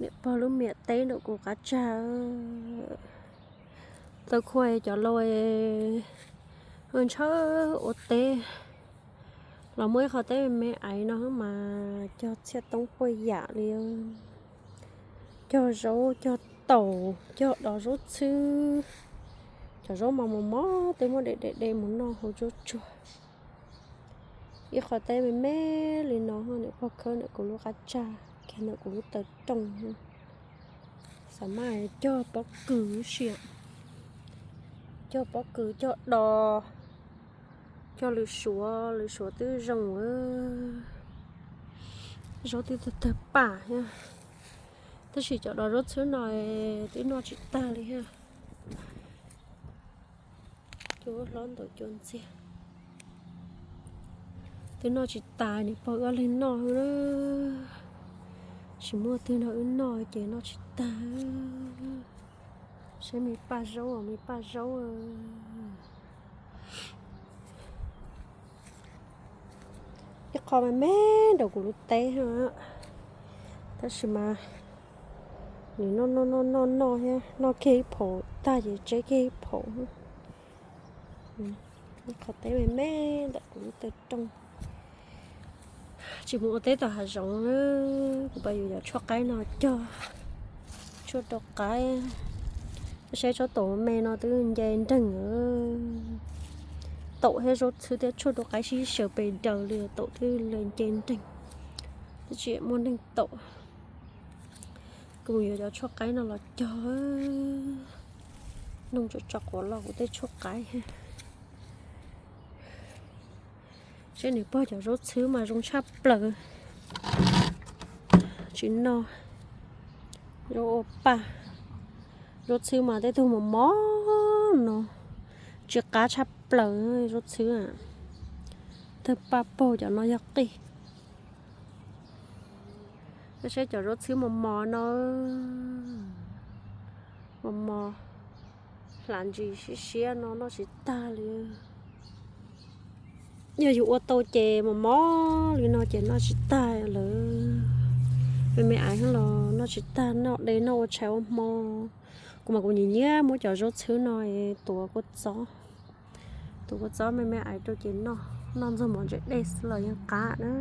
Niam pog lub miam teb nram kuv qab tsag. Tau khuaj cov laus ntshaw ua teb los muaj ib qho teb me me aiv no mas cog txhiaj toob puaj yam li, cog zaub, cog taum, cog dos zaub txhwb. Cov zaub mas mos mos, twb muab de de de mus noj hauv tsuag tsuag. Ib qho teb me me li no, niam pog khawb ntawm kuv lub qab tsag kiag ntawm kuv lub taw rooj. Xav mas cog pob kws si, cog pob kws, cog dos, cog lwm suav, lwm suav twb zoo, zaub twb tawg tawg pam thiab. Tab sis cov dos zaub txhwb no twb noj tsis tag li thiab. Cua hlob ntaus cua ntxiag, twb noj tsis tas, niam pog wb ob leeg noj xwb na. Tsis muaj twg nrog wb noj ces noj tsis tag. Saib me paj zaub, me paj zaub. Ib qho me me nram kuv lub teb, tab sis mas nws noj noj noj noj noj thiab, noj kiag ib phaum tag ces tseb kiag ib phaum. Ib qho teb me me ntawm kuv lub taw rooj. Tsis mus ua teb tom hav zoov, kuv pab yuav cov tshuaj qaib no cog, tshuaj rau qaib. Saib tsob taum me no twb nce nreeg. Taum thiab zaub txhwb thiab tshuaj rau qaib sib sawv pes daws li, taum thiab lawv nce nreeg, twb tsis muaj neeg taum. Kuv mus yuav cov tshuaj qaib no los cog. Noog tso tso quav los kuv tej tshuaj qaib. Saib niam pog cov zaub txhwb mas zoo tshaj plaws. Tsis noj, zaub ua paj. Zaub txhwb mas tej tug mos mos no, tsis qab tshaj plaws zaub txhwb. Tawg paj paug, cov no yog qij. Saib cov zaub txhwb mos mos no, mos mos, hlav ntsis siab siab no noj tsis tag li. Yog yus ua tau ces mos mos li no ces noj tsis tag lawm. Me me aiv los noj tsis tag, noj de noj ua tshais ua hmo. Kuv mas kuv nyiam nyiam muab cov zaub txhwb no tuav kua txob, tuav kua txob me me aiv rau ces noj, noj ntxuag mov ntse dej xwb los yeej qab na.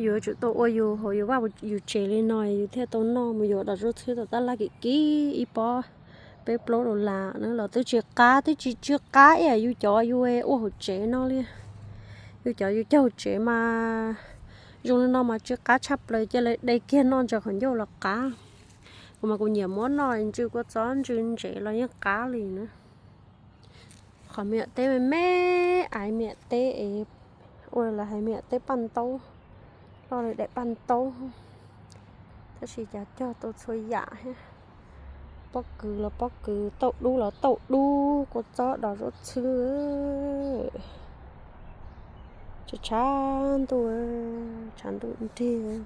Yuav tsum tau ua yus hauv yus vaj yus tsev li no yus thiaj tau noj. Mus yuav dos zaub txhwb tom tab laj kim kim ib pob peb plaub dollar na los twb tsis qab, twb tsis tsw qab ib yam yus cov yus ua hauv tsev no li. Yus cov yus cog hauv tsev mas zoo li no mas tsw qab tshaj plaws, cia lawv de kiag noj ntsaws qhov ncauj los qab. Kuv mas kuv nyiam muab noj ntsw kua txob ntsw ntsev los yeej qab li na. Qhov me nyuam teb me me, aiv me nyuam teb es ua lawv hais me nyuam teb paj ntaub, loj li daim paj ntaub. Tab sis cas cog tau txhua yam thiab. Pob kws los pob kws, tauj dub los tauj dub, kua txob, dos zaub txhwb. Tshav tshav ntuj, tshav ntuj nrig.